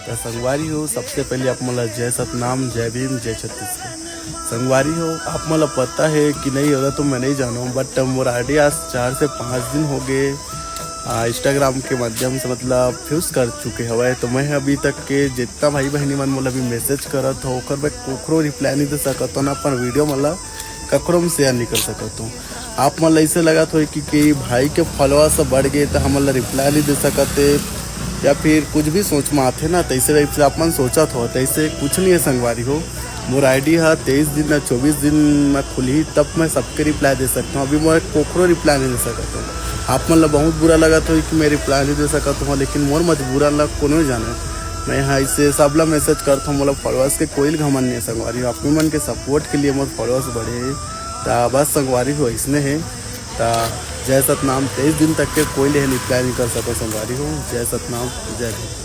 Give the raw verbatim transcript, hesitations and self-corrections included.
त संगवारी हो, सबसे पहले आप मन ला जय सतनाम, जय भीम, जय छत्तीसगढ़। संगवारी हो, आप मन ला पता है कि नहीं, अगर तो मैं नहीं जानव, but मोर आईडी आज चार से पाँच दिन हो गए, आ, इंस्टाग्राम के माध्यम से मतलब फ्यूज कर चुके हवय। तो मैं अभी तक के जितना भाई बहनी मन मोला अभी मैसेज करत हो, ओकर मैं कोखरो रिप्लाई नहीं दे सकत हो ना, अपन वीडियो मन ला कखरो में शेयर नहीं कर सकत हो। आप मन ला ऐसे लगत हो कि, कि भाई के फॉलोअर्स बढ़ गए तो हमन ला रिप्लाई नहीं दे सकत हे, या फिर कुछ भी सोच में आथे ना, तैसे टाइप से आप मन सोचत हो, तैसे कुछ नहीं है संगवारी हो। मोर आईडी हा तेईस दिन ना चौबीस दिन में खुलही, तब मैं सबके रिप्लाई दे सकता हूँ। अभी मैं कोखरो रिप्लाई नहीं दे सकता हूँ। आप मन ला बहुत बुरा लगत हो कि मैं रिप्लाई नहीं दे सकता हूँ, लेकिन मोर मजबूरन ला कोनो नहीं जाने। मैं यहाँ इसे सबला मैसेज करता हूँ, मोला फॉलोअर्स के कोई घमंड नहीं है संगवारी हो। आप मन के सपोर्ट के लिए मोर फॉलोअर्स बढ़े हैं। त बस संगवारी हो, इसने है। त जय सतनाम, तेईस दिन तक के कोई ले रिप्लाई नहीं कर सको संगवारी हो। जय सतनाम, जय भीम।